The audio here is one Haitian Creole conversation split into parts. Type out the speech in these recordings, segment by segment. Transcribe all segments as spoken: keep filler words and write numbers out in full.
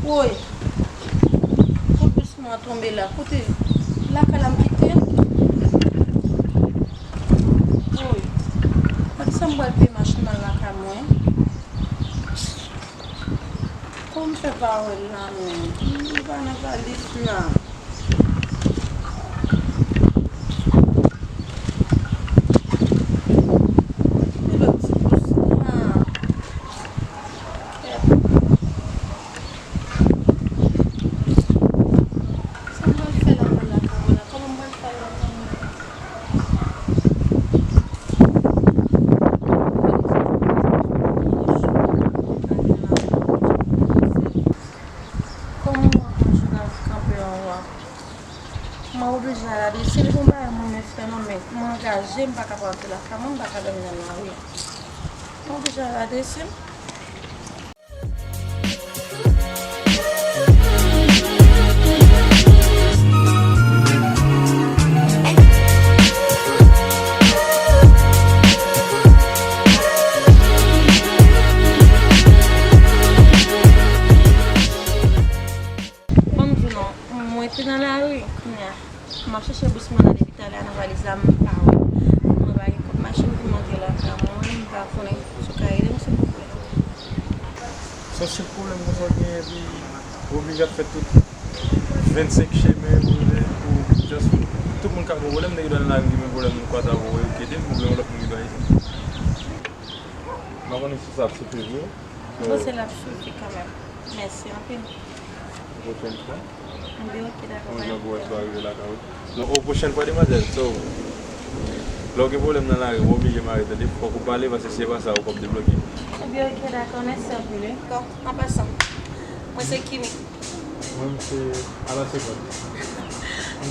Woy! Kot bismè an tonbe la? Kote lakay la m kite l? Woy! Gad sa m pral peye machin m al lakay mwen. Kòman m fè pa wè l la menm? Li pa nan valiz la. Ki lòt ti pous la? Sa m pral fè la mwen lakay mwen la? Kòman m pral fè la mwen? Kòman mwen konn jounalis kanpe anwo a? Mwen oblije al adrese l, gon bagay mwen men fè non, men mwen angaje, m pa ka pa antre lakay mwen, m pa ka dòmi nan lari. Mwen oblije al adrese l. Ban m di w non, mwen te nan lari, kounye a, m ap chèche bous mwen nan depi talè a nan valiz la, m pa wè. Mwen pa gen kòb machin pou m antre lakay mwen, m pa konnen si w ka ede m, silvouplè. Se yon sèl pwoblèm konsa w genyen, epi w oblije ap fè tout vennsenk chemen pou rive, pou just, tout moun ka gen pwoblèm, nèg yo nan lari ki gen pwoblèm, nou kwaz avè w, ou kite m, oubyen yon lòt moun ki dwe ede m. M pa konnen si sa ap sifi vre. M panse l ap sifi kanmenm. Mèsi anpil. Pwochèn fwa. Ebyen, ok, dakò, pa gen pwoblèm. Bon jan pou wè si w rive lakay ou. Non, o pwochèn fwa, demwazèl, so, lè w gen pwoblèm nan lari, ou oblije mare, tande, fòk ou pale, paske si se pa sa, ou p ap debloke. Ebyen, ok, dakò, mèsi anpil, wi. Dakò, an pasan, mwen se Kimi. Mwen, se à la seconde.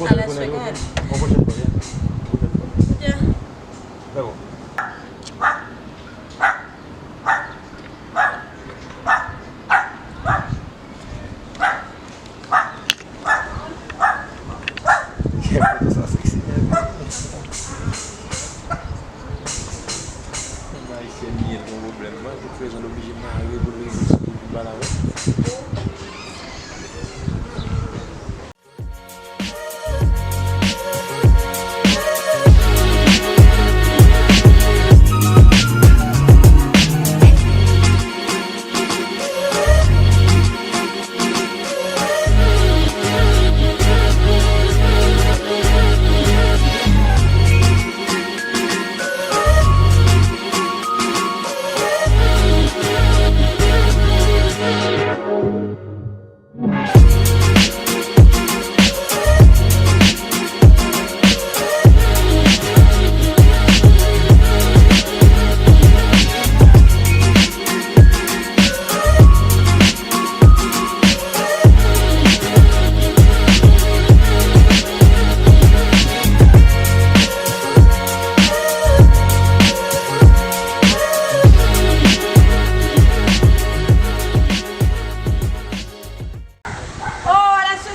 A la segonn. Yon pwochèn fwa, yeah. Yon pwochèn fwa. Yeah. Dakò. Foto sa seksi. Ayisyen li ye, l gon pwoblèm, man. Pou prezan, l oblije mare pou l rive sou li pou l pale avè m. Oh, la se...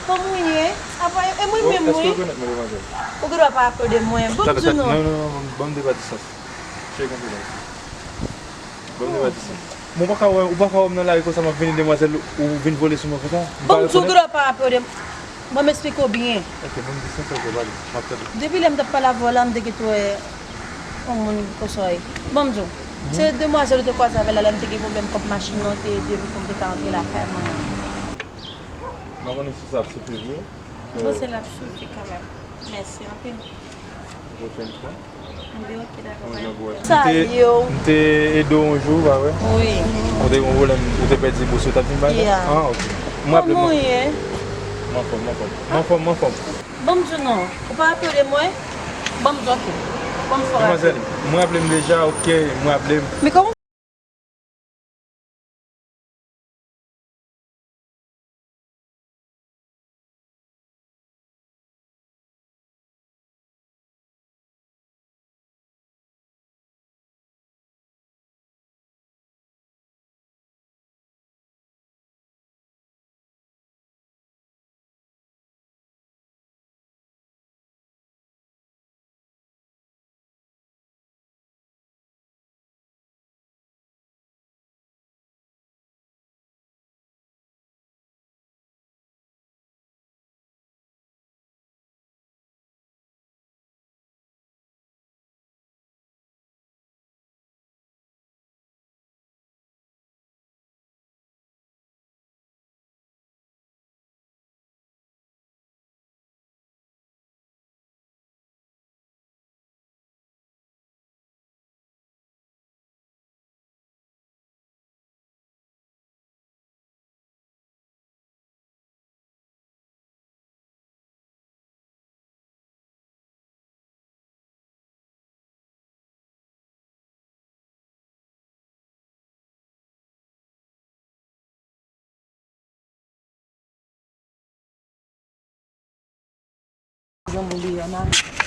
Kòman w ye? Apa, e mwen menm, wi. Èske w rekonèt mwen, demwazèl? Ou gen dwa pa pè de mwen. Bon, di non. Non, non, non, ban m de pa distans. Cheri kanpe la, cheri. Ban m de pa distans. Mwen pa ka wè, ou pa ka wè m nan lari konsa, m ap vini, demwazèl, ou vin vole sou mwen konsa. Bon, m di w gen dwa pa pè de m. Ban m esplike w byen. Ok, ban m distans, ok, pale. M ap tande. Depi lè m t ap pale avè w la, m te gentan wè yon moun konsa w ye. Ban m di w. Se demwazèl ou te kwaze avè l la, lè m te gen pwoblèm kòb machin nan, ou te ede m pou m te ka antre lakay mwen an. M pa konnen si sa ap sifi vre. M panse l ap sifi kanmenm. Mèsi anpil. Pwochèn fwa. Anben, ok, dakò. Bon jan pou wè. Salye w. M te ede w yon jou, pa vre? Wi. Ou te gen yon pwoblèm, ou te pèdi bous ou t ap vin bay la? Yeah. Ah, ok. M raple Kòman m. w ye? M anfòm, m anfòm. M anfòm, m anfòm. Ban m di w non. Ou pa raple mwen? Ban m di w ok. Ban m fè w raple. Demwazèl, m raple m deja, ok, m raple m. Men kòman Granmoun li an ale.